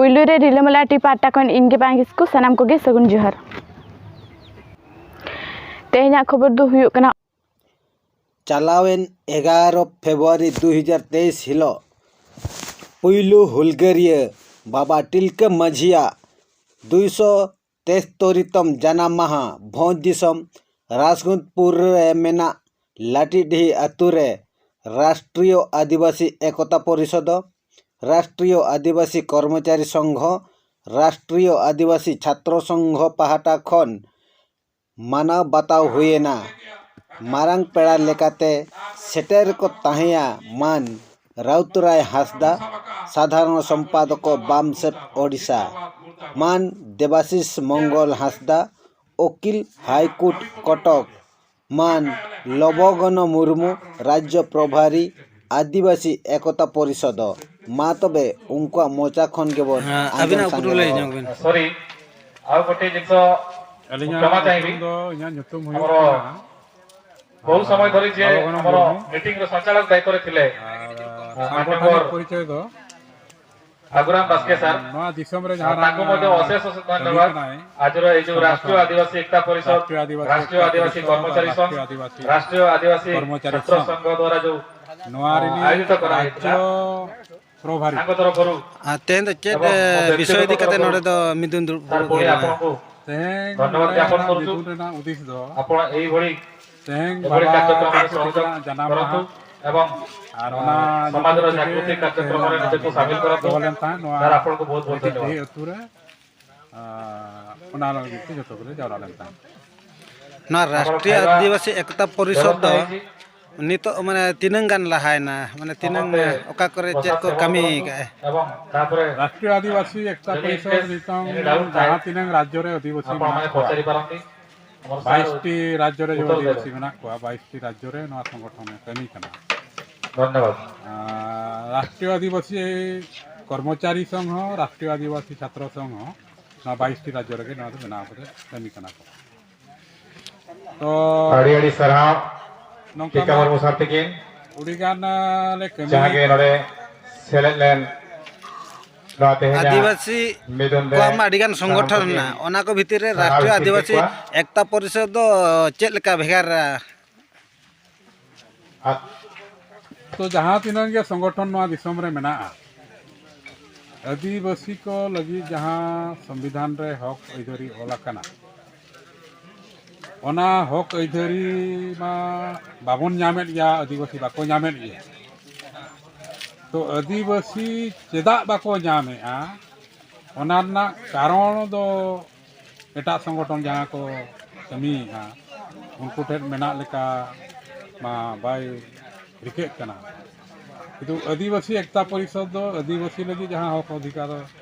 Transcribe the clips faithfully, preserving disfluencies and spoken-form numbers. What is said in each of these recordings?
ᱯᱩᱭᱞᱩ ᱨᱮ ᱨᱤᱞᱟᱹᱢᱟᱞᱟ ᱴᱤ ᱯᱟᱦᱴᱟ ᱠᱷᱚᱱ ᱤᱧ ᱜᱮ ᱵᱟᱝ ᱠᱤᱥᱠᱩ, ᱥᱟᱱᱟᱢ ᱠᱚᱜᱮ ᱥᱟᱹᱜᱩᱱ ᱡᱚᱦᱟᱨ᱾ ᱛᱮᱦᱮᱧᱟᱜ ᱠᱷᱚᱵᱚᱨ ᱫᱚ ᱦᱩᱭᱩᱜ ᱠᱟᱱᱟ᱾ ᱪᱟᱞᱟᱣᱮᱱ ᱮᱜᱟᱨᱚ ᱯᱷᱮᱵᱽᱨᱩᱣᱟᱨᱤ ᱫᱩ ᱦᱟᱡᱟᱨ ᱛᱮᱭᱤᱥ ᱦᱤᱞᱳᱜ ᱯᱩᱭᱞᱩ ᱦᱩᱞᱜᱟᱹᱨᱤᱭᱟᱹ ᱵᱟᱵᱟ ᱛᱤᱞᱠᱟᱹ ᱢᱟᱹᱡᱷᱤᱭᱟᱜ ᱫᱩᱭᱥᱚ ᱛᱮᱥᱛᱳᱨᱤᱛᱚᱢ ᱡᱟᱱᱟᱢ ᱢᱟᱦᱟ ᱵᱷᱚᱸᱡᱽ ᱫᱤᱥᱚᱢ ᱨᱟᱡᱽᱜᱚᱸᱡᱽᱯᱩᱨ ᱨᱮ ᱢᱮᱱᱟᱜ ᱞᱟᱴᱤᱰᱤᱦᱤ ᱟᱹᱛᱩ ᱨᱮ ᱨᱟᱥᱴᱨᱤᱭᱚ ᱟᱹᱫᱤᱵᱟᱹᱥᱤ ᱮᱠᱚᱛᱟ ᱯᱚᱨᱤᱥᱚᱫᱽ, ᱨᱟᱥᱴᱨᱤᱭᱚ ᱟᱹᱫᱤᱵᱟᱹᱥᱤ ᱠᱚᱨᱢᱚᱪᱟᱨᱤ ᱥᱚᱝᱜᱷᱚ, ᱨᱟᱥᱴᱨᱤᱭᱚ ᱟᱹᱫᱤᱵᱟᱹᱥᱤ ᱪᱷᱟᱛᱨᱚ ᱥᱚᱝᱜᱷᱚ ᱯᱟᱦᱴᱟ ᱠᱷᱚᱱ ᱢᱟᱱᱟᱣ ᱵᱟᱛᱟᱣ ᱦᱩᱭᱮᱱᱟ᱾ ᱢᱟᱨᱟᱝ ᱯᱮᱲᱟ ᱞᱮᱠᱟᱛᱮ ᱥᱮᱴᱮᱨ ᱠᱚ ᱛᱟᱦᱮᱸᱭᱟ ᱢᱟᱱ ᱨᱟᱣᱛᱚᱨᱟᱭ ᱦᱟᱸᱥᱫᱟ, ᱥᱟᱫᱷᱟᱨᱚᱱ ᱥᱚᱢᱯᱟᱫᱚᱠ ᱵᱟᱢᱥᱮᱯ ᱳᱰᱤᱥᱟ, ᱢᱟᱱ ᱫᱮᱵᱟᱥᱤᱥ ᱢᱚᱝᱜᱚᱞ ᱦᱟᱸᱥᱫᱟ, ᱩᱠᱤᱞ ᱦᱟᱭ ᱠᱳᱨᱴ ᱠᱚᱴᱚᱠ, ᱢᱟᱱ ᱞᱚᱵᱚᱜᱚᱱᱚ ᱢᱩᱨᱢᱩ, ᱨᱟᱡᱽᱡᱚ ᱯᱨᱚᱵᱷᱟᱨᱤ, ᱟᱹᱫᱤᱵᱟᱹᱥᱤ ᱮᱠᱚᱛᱟ ᱯᱚᱨᱤᱥᱚᱫᱽ᱾ ᱢᱟ ᱛᱚᱵᱮ ᱩᱱᱠᱩᱣᱟᱜ ᱢᱚᱪᱟ ᱠᱷᱚᱱ ᱜᱮᱵᱚᱱ ᱦᱮᱸ, ᱟᱸᱡᱚᱢ ᱟᱹᱵᱤᱱᱟᱜ ᱩᱯᱨᱩᱢ ᱥᱟᱸᱜᱮ ᱞᱟᱹᱭ ᱞᱮᱜᱮ᱾ ᱧᱚᱜ ᱵᱤᱱ᱾ ᱥᱚᱨᱤ, ଆଉ ଗୋଟେ ଜିନିଷ ᱟᱹᱞᱤᱧᱟᱜ କ୍ଷମᱟ ᱧᱩᱛᱩᱢ ᱪᱟହିଁᱵᱤ᱾ ᱫᱚ, ᱤᱧᱟᱹᱜ ᱧᱩᱛᱩᱢ ᱦᱩᱭᱩᱜ ଆମର ᱠᱟᱱᱟ ᱵᱚᱦᱩ ᱥᱚᱢᱚᱭ ᱫᱷᱚᱨᱤ ᱡᱮ ᱞᱚᱵᱚᱜᱚᱱᱚ ଆମର ᱢᱩᱨᱢᱩ᱾ ᱢᱤᱴᱤᱝ ର ସଞ୍ଚାଳକ ଦାୟିତ୍ୱରେ ଥିଲେ, ᱟᱨ ᱟ, ᱥᱟᱝᱜᱚᱴᱷᱚᱱᱤᱠ ᱢᱟନ୍ୟᱵᱚᱨ ᱯᱚᱨᱤᱪᱚᱭ ᱫᱚ, ᱟᱜᱩᱨᱟᱢ ᱵᱟᱥᱠᱮ ᱥᱟᱨ, ᱱᱚᱣᱟ ᱫᱤᱥᱚᱢ ᱨᱮ ᱡᱟᱦᱟᱸ ᱛᱟଙ୍କୁ ମଧ୍ୟ ଅଶେଷ ଅଶେଷ ᱠᱟᱹᱢᱤ ᱫᱷନ୍ୟବାଦ। ᱠᱟᱱᱟᱭ, ᱟᱡର ଏଇ ଯୋଉ ରାଷ୍ଟ୍ରୀୟ ᱥᱚᱝᱜᱚᱴᱷᱚᱱ, ᱟᱹᱫᱤᱵᱟᱹᱥୀ ᱮᱠତା ᱯᱚᱨᱤଷଦ, ରାଷ୍ଟ୍ରୀୟ ଆଦିବାସୀ ରାଷ୍ଟ୍ରୀୟ ଏକତା ଆଦିବାସୀ ପରିଷଦ, କର୍ମଚାରୀ ରାଷ୍ଟ୍ରୀୟ ସଂଘ, ଆଦିବାସୀ ରାଷ୍ଟ୍ରୀୟ ଆଦିବାସୀ କର୍ମଚାରୀ କର୍ମଚାରୀ ସଂଘ ଦ୍ୱାରା ଯୋଉ ନୂଆ ରିଲିଜ ଆୟୋଜିତ କରାଯାଇଥିଲା, ରାଜ୍ୟ ପ୍ରଭାରୀ। ତାଙ୍କ ତରଫରୁ ଆ, ତେହେଁ ତ ଚେତ୍, ଏବଂ ଏ, ବିଷୟ ଇଦି କାତେ ନଡ଼େ ଦ ମିଦୁନ ଦୁ-, ସାର୍, ପୁଣି ଆପଣଙ୍କୁ ତେହେଁ ଧନ୍ୟବାଦ ଜ୍ଞାପନ କରୁଛୁ। ମିଦୁନ ରେᱱᱟᱜ ᱩᱫᱤᱥ ᱫᱚ ଆପଣ ଏଇଭଳି, ତେହେଁ ଏଭଳି ବାବା କାର୍ଯ୍ୟକ୍ରମରେ ᱛᱤᱞᱠᱟᱹ ᱥᱚᱦଯୋଗ ᱢᱟᱹᱡᱷᱤᱭᱟᱜ ᱡᱟᱱᱟᱢ ᱢᱟᱦᱟ ᱠᱚᱨନ୍ତୁ ଏବଂ, ᱟᱨ ᱚᱱᱟ ᱧᱩᱛᱩᱢ ᱛᱮᱜᱮ ᱥᱚᱢᱟᱡᱽ ᱨᱮ ᱡᱟᱜᱽᱨᱚᱛᱤ ᱠᱟᱨᱡᱚᱠᱨᱚᱢ ᱨᱮ ᱱᱤᱡᱮ ᱠᱚ ᱥᱟᱢᱤᱞ ᱠᱚᱨନ୍ତୁ। ᱫᱚᱦᱚ ᱞᱮᱱ ᱛᱟᱦᱮᱸᱫ ᱱᱚᱣᱟ ᱥᱟᱨ, ଆପଣଙ୍କୁ ବହୁତ ବହୁତ ᱟᱹᱰᱤ ᱰᱷᱮᱨ ᱟᱹᱛᱩ ᱨᱮ, ᱟ, ᱚᱱᱟ ᱞᱟᱹᱜᱤᱫ ᱛᱮ ᱡᱚᱛᱚ ᱜᱮᱞᱮ ᱡᱟᱣᱨᱟ ᱞᱮᱱ ᱛᱟᱦᱮᱸᱫ᱾ ᱱᱚᱣᱟ ᱨᱟᱥᱴᱨᱤᱭᱚ ᱟᱹᱫᱤᱵᱟᱹᱥᱤ ᱮᱠᱛᱟ ᱯᱚᱨᱤᱥᱚᱫᱽ ᱫᱚ ᱱᱤᱛᱚᱜ ᱢᱟᱱᱮ ᱛᱤᱱᱟᱹᱝ ᱜᱟᱱ ᱞᱟᱦᱟᱭᱮᱱᱟ? ᱢᱟᱱᱮ ᱛᱤᱱᱟᱹᱝ, ᱚᱠᱟ ᱠᱚᱨᱮ ᱪᱮᱫ ᱠᱚ ᱠᱟᱹᱢᱤ ᱠᱟᱜᱼᱟ? ᱨᱟᱥᱴᱨᱤᱭᱚ ᱟᱹᱫᱤᱵᱟᱹᱥᱤ ᱮᱠᱛᱟ ᱯᱚᱨᱤᱥᱚᱫᱽ ᱱᱤᱛᱚᱝ ᱡᱟᱦᱟᱸ ᱛᱤᱱᱟᱹᱝ ᱨᱟᱡᱽᱡᱚ ᱨᱮ ᱟᱹᱫᱤᱵᱟᱹᱥᱤ ᱢᱮᱱᱟᱜ ᱠᱚᱣᱟ, ᱵᱟᱭᱤᱥ ᱴᱤ ᱨᱟᱡᱽᱡᱚ ᱨᱮ ᱡᱮ ᱟᱹᱫᱤᱵᱟᱹᱥᱤ ᱢᱮᱱᱟᱜ ᱠᱚᱣᱟ, ᱵᱟᱭᱤᱥ ᱴᱤ ᱨᱟᱡᱽᱡᱚ ᱨᱮ ᱱᱚᱣᱟ ᱥᱚᱝᱜᱚᱴᱷᱚᱱ ᱮ ᱠᱟᱹᱢᱤ ᱠᱟᱱᱟ᱾ ᱟᱨ ᱨᱟᱥᱴᱨᱤᱭᱚ ᱟᱹᱫᱤᱵᱟᱹᱥᱤ ᱠᱚᱨᱢᱚᱪᱟᱨᱤ ᱥᱚᱝᱜᱷᱚ, ᱨᱟᱥᱴᱨᱤᱭᱚ ᱟᱹᱫᱤᱵᱟᱹᱥᱤ ᱪᱷᱟᱛᱨᱚ ᱥᱚᱝᱜᱷᱚ, ᱱᱚᱣᱟ ᱵᱟᱭᱤᱥ ᱴᱤ ᱨᱟᱡᱽᱡᱚ ᱨᱮᱜᱮ ᱱᱚᱣᱟ ᱫᱚ ᱵᱮᱱᱟᱣ ᱠᱟᱛᱮ ᱠᱟᱹᱢᱤ ᱠᱟᱱᱟ ᱠᱚ᱾ ᱛᱚ ᱟᱹᱰᱤ ᱟᱹᱰᱤ ᱥᱟᱨᱦᱟᱣ ᱱᱚᱝᱠᱟ ᱴᱤᱠᱟ ᱢᱟ ᱢᱩᱨᱢᱩ ᱥᱟᱨ ᱛᱤᱠᱤᱱ, ᱟᱹᱰᱤᱜᱟᱱ, ᱞᱮ ᱠᱟᱹᱢᱤ ᱡᱟᱦᱟᱸ ᱜᱮ ᱱᱚᱰᱮ ᱥᱮᱞᱮᱫ ᱞᱮᱱ ᱱᱚᱣᱟ ᱛᱮᱦᱮᱧᱟᱜ ᱟᱹᱫᱤᱵᱟᱹᱥᱤ ᱢᱤᱫᱩᱱ ᱨᱮ ᱠᱚᱣᱟᱜ ᱢᱟ ᱟᱹᱰᱤᱜᱟᱱ ᱥᱟᱱᱟᱢ ᱥᱚᱝᱜᱚᱴᱷᱚᱱ ᱠᱚᱜᱮ ᱦᱮᱱᱟᱜᱼᱟ, ᱚᱱᱟ ᱠᱚ ᱵᱷᱤᱛᱤᱨ ᱨᱮ ᱥᱟᱨᱦᱟᱣ ᱨᱟᱥᱴᱨᱤᱭᱚ ᱤᱧ ᱪᱟᱞ ᱟᱹᱫᱤᱵᱟᱹᱥᱤ ᱠᱚᱣᱟ᱾ ᱮᱠᱛᱟ ᱯᱚᱨᱤᱥᱚᱫᱽ ᱫᱚ ᱪᱮᱫ ᱞᱮᱠᱟ ᱵᱷᱮᱜᱟᱨᱟ? ᱟᱨ ᱛᱚ, ᱡᱟᱦᱟᱸ ᱛᱤᱱᱟᱹᱜ ᱜᱮ ᱥᱚᱝᱜᱚᱴᱷᱚᱱ ᱱᱚᱣᱟ ᱫᱤᱥᱚᱢ ᱨᱮ ᱢᱮᱱᱟᱜᱼᱟ, ᱟᱹᱫᱤᱵᱟᱹᱥᱤ ᱠᱚ ᱞᱟᱹᱜᱤᱫ ᱡᱟᱦᱟᱸ ᱥᱚᱝᱵᱤᱫᱷᱟᱱ ᱨᱮ ᱦᱚᱠ ᱟᱹᱭᱫᱟᱹᱨᱤ ᱚᱞ ᱟᱠᱟᱱᱟ, ᱚᱱᱟ ᱦᱚᱠ ᱟᱹᱭᱫᱟᱹᱨᱤ ᱢᱟ ᱵᱟᱵᱚᱱ ᱧᱟᱢᱮᱫ ᱜᱮᱭᱟ, ᱟᱹᱫᱤᱵᱟᱹᱥᱤ ᱵᱟᱠᱚ ᱧᱟᱢᱮᱫ ᱜᱮᱭᱟ᱾ ᱛᱚ, ᱟᱹᱫᱤᱵᱟᱹᱥᱤ ᱪᱮᱫᱟᱜ ᱵᱟᱠᱚ ᱧᱟᱢᱮᱫᱼᱟ, ᱚᱱᱟ ᱨᱮᱱᱟᱜ ᱠᱟᱨᱚᱱ ᱫᱚ ᱮᱴᱟᱜ ᱥᱚᱝᱜᱚᱴᱷᱚᱱ ᱡᱟᱦᱟᱸ ᱠᱚ ᱠᱟᱹᱢᱤᱭᱮᱫᱼᱟ, ᱩᱱᱠᱩ ᱴᱷᱮᱱ ᱢᱮᱱᱟᱜ ᱞᱮᱠᱟ ᱢᱟ ᱵᱟᱭ ᱨᱤᱠᱟᱹᱜ ᱠᱟᱱᱟ᱾ ᱠᱤᱱᱛᱩ ᱟᱹᱫᱤᱵᱟᱹᱥᱤ ᱮᱠᱛᱟ ᱯᱚᱨᱤᱥᱚᱫᱽ ᱫᱚ ᱟᱹᱫᱤᱵᱟᱹᱥᱤ ᱞᱟᱹᱜᱤᱫ ᱡᱟᱦᱟᱸ ᱦᱚᱠ ᱚᱫᱷᱤᱠᱟᱨ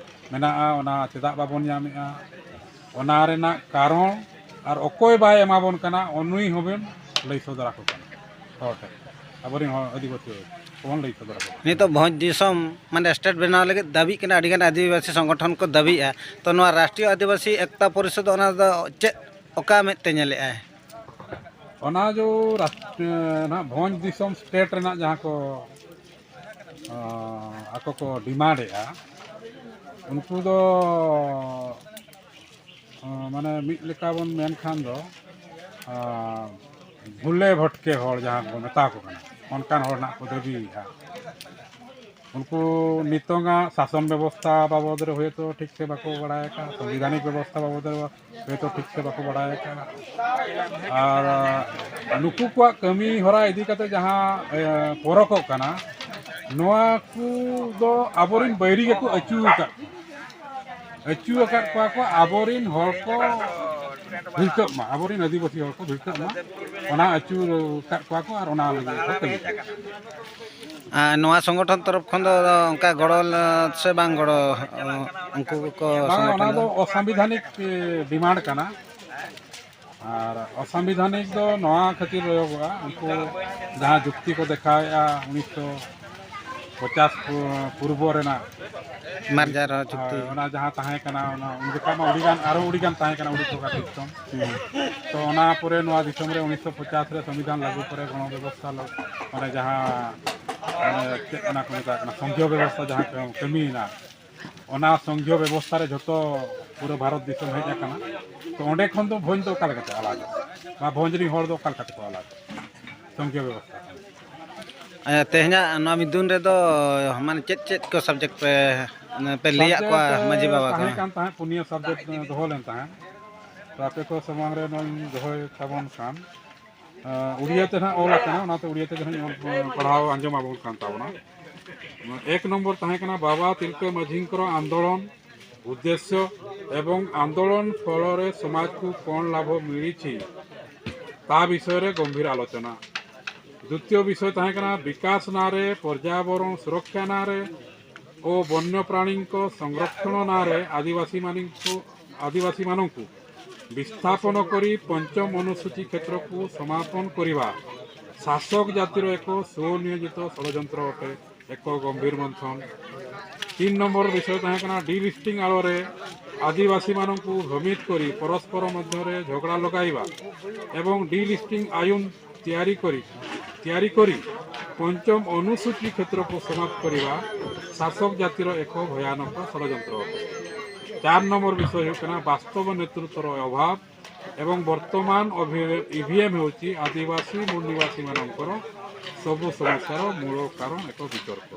ᱢᱮᱱᱟᱜᱼᱟ, ᱚᱱᱟ ᱪᱮᱫᱟᱜ ᱵᱟᱵᱚᱱ ᱧᱟᱢᱮᱫᱼᱟ, ᱚᱱᱟ ᱨᱮᱱᱟᱜ ᱠᱟᱨᱚᱱ ᱟᱨ ᱚᱠᱚᱭ ᱵᱟᱭ ᱮᱢᱟᱵᱚᱱ ᱠᱟᱱᱟ, ᱩᱱᱤ ᱦᱚᱸᱵᱚᱱ ᱞᱟᱹᱭ ᱥᱚᱫᱚᱨ ᱟᱠᱚ ᱠᱟᱱᱟ ᱦᱚᱲ ᱴᱷᱮᱱ, ᱟᱵᱚᱨᱮᱱ ᱦᱚᱲ ᱟᱹᱫᱤᱵᱟᱹᱥᱤ ᱠᱚᱵᱚᱱ ᱞᱟᱹᱭ ᱥᱚᱫᱚᱨ ᱟᱠᱚ ᱠᱟᱱᱟ᱾ ᱱᱤᱛᱚᱜ ᱵᱷᱚᱸᱡᱽ ᱫᱤᱥᱚᱢ, ᱢᱟᱱᱮ, ᱥᱴᱮᱴ ᱵᱮᱱᱟᱣ ᱞᱟᱹᱜᱤᱫ ᱫᱟᱹᱵᱤᱜ ᱠᱟᱱᱟ, ᱟᱹᱰᱤᱜᱟᱱ ᱟᱹᱫᱤᱵᱟᱹᱥᱤ ᱥᱚᱝᱜᱚᱴᱷᱚᱱ ᱠᱚ ᱫᱟᱹᱵᱤᱜᱼᱟ᱾ ᱛᱚ, ᱱᱚᱣᱟ ᱨᱟᱥᱴᱨᱤᱭᱚ ᱟᱹᱫᱤᱵᱟᱹᱥᱤ ᱮᱠᱛᱟ ᱯᱚᱨᱤᱥᱚᱫᱽ, ᱚᱱᱟ ᱫᱚ ᱪᱮᱫ, ᱚᱠᱟ ᱢᱮᱫ ᱛᱮ ᱧᱮᱞᱮᱫᱼᱟᱭ? ᱚᱱᱟ ᱡᱚ ᱨᱟᱥᱴ-, ᱱᱟᱦᱟᱜ ᱵᱷᱚᱸᱡᱽ ᱫᱤᱥᱚᱢ ᱥᱴᱮᱴ ᱨᱮᱱᱟᱜ ᱡᱟᱦᱟᱸ ᱠᱚ, ᱟᱸ, ᱟᱠᱚ ᱠᱚ ᱰᱤᱢᱟᱱᱰᱮᱜᱼᱟ, ᱩᱱᱠᱩ ᱫᱚ, ᱟᱸ, ᱢᱟᱱᱮ, ᱢᱤᱫ ᱞᱮᱠᱟ ᱵᱚᱱ ᱢᱮᱱᱠᱷᱟᱱ ᱫᱚ, ᱟᱸ, ᱵᱷᱩᱞᱮ ᱵᱷᱚᱴᱠᱮ ᱦᱚᱲ ᱡᱟᱦᱟᱸ ᱠᱚ ᱢᱮᱛᱟ ᱠᱚ ᱠᱟᱱᱟ, ᱚᱱᱠᱟᱱ ᱦᱚᱲ ᱱᱟᱜ ᱠᱚ ᱫᱟᱹᱵᱤᱭᱮᱫᱼᱟ᱾ ᱩᱱᱠᱩ ᱱᱤᱛᱚᱝᱟᱜ ᱥᱟᱥᱚᱱ ᱵᱮᱵᱚᱥᱛᱷᱟ ᱵᱟᱵᱚᱫ ᱨᱮ ᱦᱚᱭᱛᱳ ᱴᱷᱤᱠ ᱛᱮ ᱵᱟᱠᱚ ᱵᱟᱲᱟᱭ ᱟᱠᱟᱫ, ᱥᱚᱝᱵᱤᱫᱷᱟᱱᱤᱠ ᱵᱮᱵᱚᱥᱛᱷᱟ ᱵᱟᱵᱚᱫ ᱨᱮ ᱦᱚᱭᱛᱳ ᱴᱷᱤᱠ ᱛᱮ ᱵᱟᱠᱚ ᱵᱟᱲᱟᱭ ᱟᱠᱟᱫ᱾ ᱟᱨ ᱱᱩᱠᱩ ᱠᱚᱣᱟᱜ ᱠᱟᱹᱢᱤ ᱦᱚᱨᱟ ᱤᱫᱤ ᱠᱟᱛᱮ ᱡᱟᱦᱟᱸ, ᱮ, ᱯᱚᱨᱚᱠᱚᱜ ᱠᱟᱱᱟ, ᱱᱚᱣᱟ ᱠᱚ ᱫᱚ ᱟᱵᱚᱨᱮᱱ ᱵᱟᱹᱭᱨᱤ ᱜᱮᱠᱚ ᱟᱹᱪᱩ ᱟᱠᱟᱫ ᱠᱚᱣᱟ᱾ ᱟᱹᱪᱩ ᱟᱠᱟᱫ ᱠᱚᱣᱟ ᱠᱚ, ᱟᱵᱚᱨᱮᱱ ᱦᱚᱲ ᱠᱚ ᱵᱷᱤᱲᱠᱟᱹᱜ ᱢᱟ, ᱟᱵᱚᱨᱮᱱ ᱟᱹᱫᱤᱵᱟᱹᱥᱤ ᱦᱚᱲ ᱠᱚ ᱵᱷᱤᱲᱠᱟᱹᱜ ᱢᱟ, ᱚᱱᱟ ᱟᱹᱪᱩ ᱟᱠᱟᱫ ᱠᱚᱣᱟ ᱠᱚ ᱟᱨ ᱚᱱᱟ ᱞᱟᱹᱜᱤᱫ ᱠᱚ ᱠᱟᱹᱢᱤ ᱠᱟᱱᱟ᱾ ᱟᱨ ᱱᱚᱣᱟ ᱥᱚᱝᱜᱚᱴᱷᱚᱱ ᱛᱚᱨᱚᱯ ᱠᱷᱚᱱ ᱫᱚ ᱚᱱᱠᱟ ᱜᱚᱲᱚ ᱥᱮ ᱵᱟᱝ ᱜᱚᱲᱚ, ᱩᱱᱠᱩ ᱠᱚ ᱵᱟᱝ, ᱚᱱᱟ ᱥᱚᱝᱜᱚᱴᱷᱚᱱ ᱫᱚ ᱫᱚ? ᱚᱥᱟᱝᱵᱤᱫᱷᱟᱱᱤᱠ, ᱮ, ᱰᱤᱢᱟᱱᱰ ᱠᱟᱱᱟ᱾ ᱟᱨ ᱚᱥᱟᱝᱵᱤᱫᱷᱟᱱᱤᱠ ᱫᱚ ᱱᱚᱣᱟ ᱠᱷᱟᱹᱛᱤᱨ ᱦᱩᱭᱩᱜᱚᱜᱼᱟ, ᱩᱱᱠᱩ ᱡᱟᱦᱟᱸ ᱡᱩᱠᱛᱤ ᱠᱚ ᱫᱮᱠᱷᱟᱣᱮᱫᱼᱟ ᱩᱱᱤᱥᱥᱚ ᱯᱚᱪᱟᱥ ᱯᱩ-, ᱯᱩᱨᱵᱚ ᱨᱮᱱᱟᱜ, ᱢᱟᱨᱡᱟᱨ ᱪᱩᱠᱛᱤ᱾ ᱦᱳᱭ, ᱚᱱᱟ ᱡᱟᱦᱟᱸ ᱛᱟᱦᱮᱸ ᱠᱟᱱᱟ, ᱚᱱᱟ ᱩᱱ ᱡᱚᱠᱷᱟ ᱢᱟ ᱟᱹᱰᱤᱜᱟᱱ, ᱟᱨᱚ ᱟᱹᱰᱤᱜᱟᱱ ᱛᱟᱦᱮᱸ ᱠᱟᱱᱟ ᱩᱲᱤᱥᱥᱟ ᱥᱤᱥᱴᱮᱢ᱾ ᱦᱩᱸ᱾ ᱛᱚ, ᱚᱱᱟ ᱯᱚᱨᱮ ᱱᱚᱣᱟ ᱫᱤᱥᱚᱢ ᱨᱮ ᱩᱱᱤᱥᱥᱚ ᱯᱚᱪᱟᱥ ᱨᱮ ᱥᱚᱝᱵᱤᱫᱷᱟᱱ ᱞᱟᱹᱜᱩ ᱯᱚᱨᱮ ᱜᱚᱱᱚ ᱵᱮᱵᱚᱥᱛᱷᱟ ᱞᱟᱹᱜᱩ, ᱢᱟᱱᱮ, ᱡᱟᱦᱟᱸ, ᱢᱟᱱᱮ, ᱪᱮᱫ ᱚᱱᱟ ᱠᱚ ᱢᱮᱛᱟᱜ ᱠᱟᱱᱟ, ᱥᱚᱝᱜᱷᱤᱭᱚ ᱵᱮᱵᱚᱥᱛᱷᱟ ᱡᱟᱦᱟᱸ ᱠᱚ ᱠᱟᱹᱢᱤᱭᱮᱱᱟ, ᱚᱱᱟ ᱥᱚᱝᱜᱷᱤᱭᱚ ᱵᱮᱵᱚᱥᱛᱷᱟ ᱨᱮ ᱡᱷᱚᱛᱚ ᱯᱩᱨᱟᱹ ᱵᱷᱟᱨᱚᱛ ᱫᱤᱥᱚᱢ ᱦᱮᱡ ᱟᱠᱟᱱᱟ᱾ ᱛᱚ ᱚᱸᱰᱮ ᱠᱷᱚᱱ ᱫᱚ ᱵᱷᱚᱸᱡᱽ ᱫᱚ ᱚᱠᱟ ᱞᱮᱠᱟᱛᱮ ᱟᱞᱟᱫᱟ? ᱵᱟ ᱵᱷᱚᱸᱡᱽ ᱨᱤᱱ ᱦᱚᱲ ᱫᱚ ᱚᱠᱟ ᱞᱮᱠᱟᱛᱮ ᱠᱚ ᱟᱞᱟᱫᱟ? ᱥᱚᱝᱜᱷᱤᱭᱚ ᱵᱮᱵᱚᱥᱛᱷᱟ ᱠᱷᱚᱱ᱾ ᱟᱪᱪᱷᱟ, ᱛᱮᱦᱮᱧᱟᱜ ᱱᱚᱣᱟ ᱢᱤᱫᱩᱱ ᱨᱮᱫᱚ ᱢᱟᱱᱮ ᱪᱮᱫ ᱪᱮᱫ ᱠᱚ subject ᱯᱮ, ᱯᱮ ᱞᱟᱹᱭᱟᱫ ᱠᱚᱣᱟ ᱥᱟᱵᱡᱮᱠᱴ, ᱢᱟᱹᱡᱷᱤ ᱵᱟᱵᱟ ᱠᱚ? ᱛᱟᱦᱮᱸ ᱠᱟᱱ ᱛᱟᱦᱮᱸᱫ, ᱯᱩᱱᱭᱟᱹ ᱥᱟᱵᱡᱮᱠᱴ ᱫᱚᱦᱚ ᱞᱮᱱ ᱛᱟᱦᱮᱸᱫ᱾ ᱛᱚ ᱟᱯᱮ ᱠᱚ ᱥᱟᱢᱟᱝ ᱨᱮ ᱱᱚᱣᱟᱧ ᱫᱚᱦᱚᱭ ᱛᱟᱵᱚᱱ ᱠᱷᱟᱱ, ᱟᱸ, ᱩᱲᱤᱭᱟ ᱛᱮ ᱱᱟᱦᱟᱜ ᱚᱞ ᱟᱠᱟᱱᱟ, ᱚᱱᱟᱛᱮ ᱩᱲᱤᱭᱟ ᱛᱮᱜᱮ ᱱᱟᱦᱟᱜ ᱤᱧ ᱚᱞ, ᱯᱟᱲᱦᱟᱣ ᱟᱸᱡᱚᱢ ᱟᱵᱚᱱ ᱠᱟᱱ ᱛᱟᱵᱚᱱᱟ᱾ ᱮᱠ ᱱᱚᱢᱵᱚᱨ ᱛᱟᱦᱮᱸ ᱠᱟᱱᱟ ᱵᱟᱵᱟ ᱛᱤᱞᱠᱟᱹ ᱢᱟᱹᱡᱷᱤଙ୍କର ଆନ୍ଦୋଳନ, ଉଦ୍ଦେଶ୍ୟ ଏବଂ ଆନ୍ଦୋଳନ ଫଳରେ ସମାଜକୁ କ'ଣ ଲାଭ ମିଳିଛି, ତା ବିଷୟରେ ଗମ୍ଭୀର ଆଲୋଚନା। ଦ୍ୱିତୀୟ ବିଷୟ ଥାଏଁ କାନା ବିକାଶ ନାଁରେ, ପର୍ଯ୍ୟାବରଣ ସୁରକ୍ଷା ନାଁରେ ଓ ବନ୍ୟପ୍ରାଣୀଙ୍କ ସଂରକ୍ଷଣ ନାଁରେ ଆଦିବାସୀମାନଙ୍କୁ, ଆଦିବାସୀମାନଙ୍କୁ ବିସ୍ଥାପନ କରି ପଞ୍ଚମ ଅନୁସୂଚୀ କ୍ଷେତ୍ରକୁ ସମାପନ କରିବା ଶାସକ ଜାତିର ଏକ ସୁନିୟୋଜିତ ଷଡ଼ଯନ୍ତ୍ର ଅଟେ। ଏକ ଗମ୍ଭୀର ମନ୍ଥନ। ତିନି ନମ୍ବର ବିଷୟ ଥାଏଁ କାନା ଡିଲିଷ୍ଟିଂ ଆଳରେ ଆଦିବାସୀମାନଙ୍କୁ ଭ୍ରମିତ କରି ପରସ୍ପର ମଧ୍ୟରେ ଝଗଡ଼ା ଲଗାଇବା ଏବଂ ଡିଲିଷ୍ଟିଂ ଆଇନ ତିଆରି କରି, ତିଆରି କରି ପଞ୍ଚମ ଅନୁସୂଚୀ କ୍ଷେତ୍ରକୁ ସମାପ୍ତ କରିବା ଶାସକ ଜାତିର ଏକ ଭୟାନକ ଷଡ଼ଯନ୍ତ୍ର ଅଟେ। ଚାରି ନମ୍ବର ବିଷୟ ହେଉ କାନା ବାସ୍ତବ ନେତୃତ୍ୱର ଅଭାବ ଏବଂ ବର୍ତ୍ତମାନ ଇଭିଏମ୍ ହେଉଛି ଆଦିବାସୀ ମୂଳ ନିବାସୀମାନଙ୍କର ସବୁ ସମସ୍ୟାର ମୂଳ କାରଣ ଏକ ବିତର୍କ।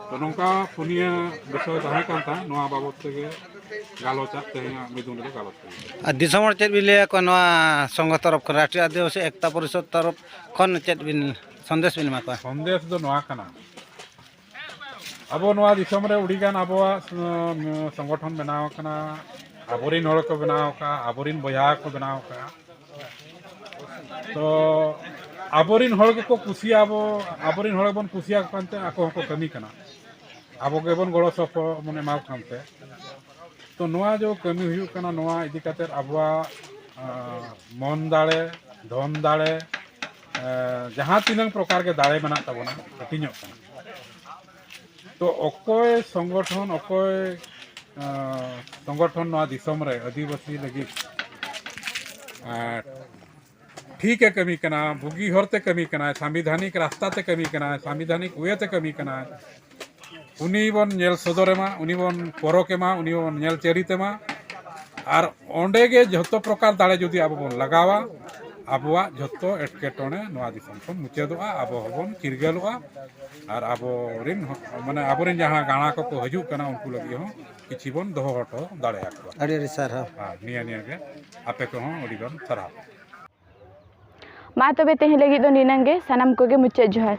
ᱛᱚ ᱱᱚᱝᱠᱟ ᱯᱩᱱᱭᱟᱹ ᱵᱤᱥᱚᱭ ᱛᱟᱦᱮᱸ ᱠᱟᱱ ᱛᱟᱦᱮᱸᱫ, ᱱᱚᱣᱟ ᱵᱟᱵᱚᱫ ᱛᱮᱜᱮ ᱜᱟᱞᱚᱪᱟᱜ ᱛᱮᱦᱮᱧᱟᱜ ᱢᱤᱫᱩᱱ ᱨᱮᱫᱚ ᱜᱟᱞᱚᱪ ᱦᱩᱭᱩᱜᱼᱟ᱾ ᱟᱨ ᱫᱤᱥᱚᱢ ᱦᱚᱲ ᱪᱮᱫ ᱵᱤᱱ ᱞᱟᱹᱭ ᱟᱠᱚᱣᱟ ᱱᱚᱣᱟ ᱥᱚᱝᱜᱷᱚ ᱛᱚᱨᱚᱯ ᱠᱷᱚᱱ, ᱨᱟᱥᱴᱨᱤᱭᱚ ᱟᱹᱫᱤᱵᱟᱹᱥᱤ ᱮᱠᱛᱟ ᱯᱚᱨᱤᱥᱚᱫᱽ ᱛᱚᱨᱚᱯ ᱠᱷᱚᱱ ᱪᱮᱫ ᱵᱤᱱ ᱥᱚᱱᱫᱮᱥ ᱵᱤᱱ ᱮᱢᱟ ᱠᱚᱣᱟ? ᱥᱚᱱᱫᱮᱥ ᱫᱚ ᱱᱚᱣᱟ ᱠᱟᱱᱟ, ᱟᱵᱚ ᱱᱚᱣᱟ ᱫᱤᱥᱚᱢ ᱨᱮ ᱟᱹᱰᱤᱜᱟᱱ ᱟᱵᱚᱣᱟᱜ, ᱩᱸ, ᱥᱚᱝᱜᱚᱴᱷᱚᱱ ᱵᱮᱱᱟᱣ ᱟᱠᱟᱱᱟ, ᱟᱵᱚᱨᱤᱱ ᱦᱚᱲ ᱠᱚ ᱵᱮᱱᱟᱣ ᱟᱠᱟᱫᱼᱟ, ᱟᱵᱚᱨᱤᱱ ᱵᱚᱭᱦᱟ ᱠᱚ ᱵᱮᱱᱟᱣ ᱟᱠᱟᱫᱼᱟ᱾ ᱛᱚ ᱟᱵᱚᱨᱤᱱ ᱦᱚᱲ ᱜᱮᱠᱚ ᱠᱩᱥᱤᱭᱟᱜᱼᱟ, ᱟᱵᱚ, ᱟᱵᱚᱨᱤᱱ ᱦᱚᱲ ᱜᱮᱵᱚᱱ ᱠᱩᱥᱤᱭᱟᱠᱚ ᱠᱟᱱᱛᱮ ᱟᱠᱚ ᱦᱚᱸᱠᱚ ᱠᱟᱹᱢᱤ ᱠᱟᱱᱟ, ᱟᱵᱚ ᱜᱮᱵᱚᱱ ᱜᱚᱲᱚ ᱥᱚᱯᱚᱦᱚᱫ ᱵᱚᱱ ᱮᱢᱟ ᱠᱚ ᱠᱟᱱᱛᱮ᱾ ᱛᱚ ᱱᱚᱣᱟ ᱡᱮ ᱠᱟᱹᱢᱤ ᱦᱩᱭᱩᱜ ᱠᱟᱱᱟ, ᱱᱚᱣᱟ ᱤᱫᱤ ᱠᱟᱛᱮᱫ ᱟᱵᱚᱣᱟᱜ, ᱟᱸ, ᱢᱚᱱ ᱫᱟᱲᱮ, ᱫᱷᱚᱱ ᱫᱟᱲᱮ, ᱮᱸ, ᱡᱟᱦᱟᱸ ᱛᱤᱱᱟᱹᱝ ᱯᱨᱚᱠᱟᱨ ᱜᱮ ᱫᱟᱲᱮ ᱢᱮᱱᱟᱜ ᱛᱟᱵᱚᱱᱟ, ᱦᱟᱹᱴᱤᱧᱚᱜ ᱠᱟᱱᱟ᱾ ᱛᱚ ᱚᱠᱚᱭ ᱥᱚᱝᱜᱚᱴᱷᱚᱱ, ᱚᱠᱚᱭ, ᱟᱸ, ᱥᱚᱝᱜᱚᱴᱷᱚᱱ ᱱᱚᱣᱟ ᱫᱤᱥᱚᱢ ᱨᱮ ᱟᱹᱫᱤᱵᱟᱹᱥᱤ ᱞᱟᱹᱜᱤᱫ, ᱟᱸ, ᱴᱷᱤᱠᱮ ᱠᱟᱹᱢᱤ ᱠᱟᱱᱟ, ᱵᱩᱜᱤ ᱦᱚᱨᱛᱮ ᱠᱟᱹᱢᱤ ᱠᱟᱱᱟᱭ, ᱥᱟᱝᱵᱤᱫᱷᱟᱱᱤᱠ ᱨᱟᱥᱛᱟ ᱛᱮ ᱠᱟᱹᱢᱤ ᱠᱟᱱᱟᱭ, ᱥᱟᱝᱵᱤᱫᱷᱟᱱᱤᱠ ᱳᱭᱮ ᱛᱮ ᱠᱟᱹᱢᱤ ᱠᱟᱱᱟᱭ, ᱩᱱᱤ ᱵᱚᱱ ᱧᱮᱞ ᱥᱚᱫᱚᱨᱮ ᱢᱟ, ᱩᱱᱤ ᱵᱚᱱ ᱯᱚᱨᱚᱠᱮ ᱢᱟ, ᱩᱱᱤ ᱵᱚᱱ ᱧᱮᱞ ᱪᱟᱹᱨᱤᱛᱮ ᱢᱟ᱾ ᱟᱨ ᱚᱸᱰᱮ ᱜᱮ ᱡᱷᱚᱛᱚ ᱯᱨᱚᱠᱟᱨ ᱫᱟᱲᱮ ᱡᱩᱫᱤ ᱟᱵᱚ ᱵᱚᱱ ᱞᱟᱜᱟᱣᱟ, ᱟᱵᱚᱣᱟᱜ ᱡᱷᱚᱛᱚ ᱮᱴᱠᱮᱴᱚᱬᱮ ᱱᱚᱣᱟ ᱫᱤᱥᱚᱢ ᱠᱷᱚᱱ ᱢᱩᱪᱟᱹᱫᱚᱜᱼᱟ, ᱟᱵᱚ ᱦᱚᱸᱵᱚᱱ ᱪᱤᱨᱜᱟᱹᱞᱚᱜᱼᱟ᱾ ᱟᱨ ᱟᱵᱚᱨᱮᱱ ᱦᱚᱸ, ᱢᱟᱱᱮ ᱟᱵᱚᱨᱮᱱ ᱡᱟᱦᱟᱸ ᱜᱟᱬᱟ ᱠᱚᱠᱚ ᱦᱤᱡᱩᱜ ᱠᱟᱱᱟ, ᱩᱱᱠᱩ ᱞᱟᱹᱜᱤᱫ ᱦᱚᱸ ᱠᱤᱪᱷᱤ ᱵᱚᱱ ᱫᱚᱦᱚ ᱦᱚᱴᱚ ᱫᱟᱲᱮᱭᱟᱠᱚᱣᱟ᱾ ᱟᱹᱰᱤ ᱟᱹᱰᱤ ᱥᱟᱨᱦᱟᱣ᱾ ᱟᱨ ᱱᱤᱭᱟᱹ ᱱᱤᱭᱟᱹ ᱜᱮ ᱟᱯᱮ ᱠᱚᱦᱚᱸ ᱟᱹᱰᱤ ᱜᱟᱱ ᱥᱟᱨᱦᱟᱣ᱾ ᱢᱟ ᱛᱚᱵᱮ ᱛᱮᱦᱮᱧ ᱞᱟᱹᱜᱤᱫ ᱫᱚ ᱱᱤᱱᱟᱹᱝ ᱜᱮ, ᱥᱟᱱᱟᱢ ᱠᱚᱜᱮ ᱢᱩᱪᱟᱹᱫ ᱡᱚᱦᱟᱨ᱾